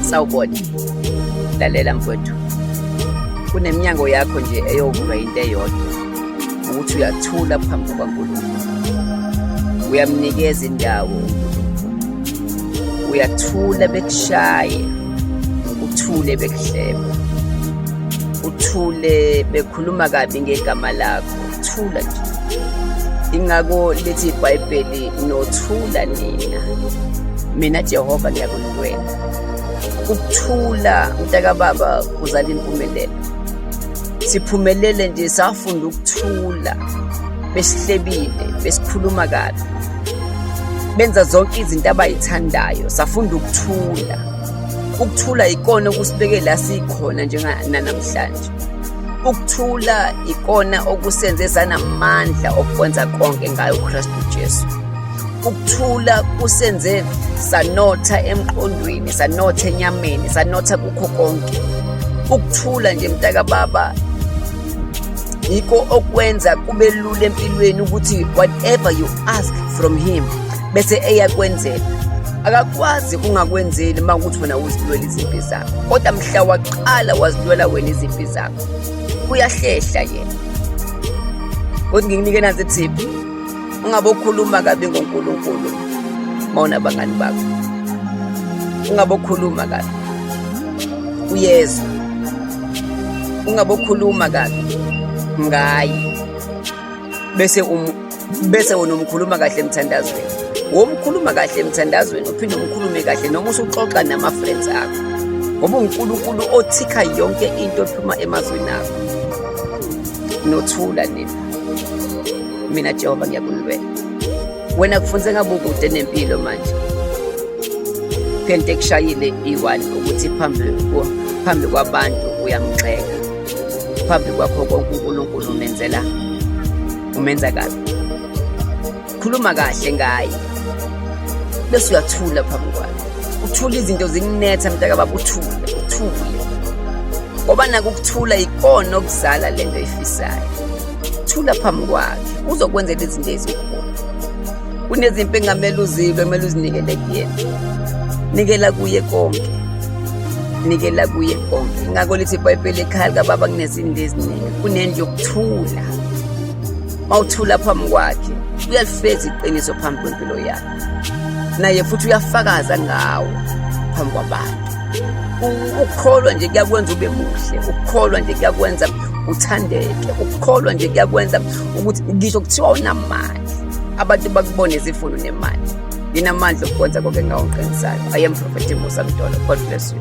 Sawubona. Lalela mfowethu. Kuneminyango yakho nje eyovulwa into eyodwa ukuthi uyathula phambi kukaNkulunkulu. Uyamnikeza indawo uNkulunkulu. Uyathula bekushaye, uthule bekuhleba. Uthule bekhuluma kabi ngegama lakho. Thula nje. Ingakho lithi iBhayibheli nothula nina. Mina Jehova ngiyakunilwela. Ukuthula mntakababa kuzala impumelelo. Siphumelele nje safunda ukuthula besihlebile besikhuluma kabi benza zonke izinto abayithandayo safunda ukuthula. Ukuthula ikona okusibeke la sikhona njenganamhlanje. Ukuthula ikona okusenze sanamandla okwenza konke ngayo uKristu Jesu. Ukuthula kusenze sanotha emqondweni, sanotha enyameni, sanotha kukho konke. Ukuthula nje mntaka baba yiko okwenza kube lula empilweni ukuthi whatever you ask from him bese eyakwenzela. Akakwazi ungakwenzeli uma ukuthi wena uzilwela izimpi zakho, kodwa mhla waqala wazilwela wena izimpi zakho uyahlehla yena. Kodwa ngikunike nansi tip, ungabokhuluma kabi ngoNkulunkulu uma unabangani bakho, ungabokhuluma kabi, uyezwa. Ungabokhuluma kabi ngaye bese bese wena umkhuluma kahle emthandazweni, womkhuluma kahle emthandazweni, uphinde umkhulume kahle noma usuxoxa nama-friends akho, ngoba uNkulunkulu othikha yonke into ephuma emazwini akho. Nothula nina, mina Jehova ngiyakunilwela. Wena kufunze ngabe ukude nempilo manje, phela ekushayile i-one ukuthi phambi kwabantu uyamgxeka, phambi kwakho konke uNkulunkulu umenzela umenza kabi. Khuluma kahle ngaye bese uyathula phambi kwakhe, uthula izinto zikunetha mntaka baba, uthule uthule, ngoba naku ukuthula ikona okuzala lento oyifisayo. Thula phambi kwakhe, uzokwenzela izinto ezinkulu. Kunezimpi engamele uzilwe, kumele uzinikele kuyena. Nikela kuye konke, nikela kuye konke. Ingakho lithi iBhayibheli, ekhaya likababa kunezinto eziningi, kunendlu yokuthula. Mawuthula phambi kwakhe uyalifeza iqiniso phambi kwempilo yakho, naye futhi uyafakaza ngawo phambi kwabantu. Ukukholwa nje kuyakwenza ube muhle, ukukholwa nje kuyakwenza uthandeke, ukukholwa nje kuyakwenza ukuthi ngisho kuthiwa unamali abantu bakubone zifuna unemali. Nginamandla okukwenza konke ngawuqinisayo. I am Prophet Musa Mtolo. God bless you.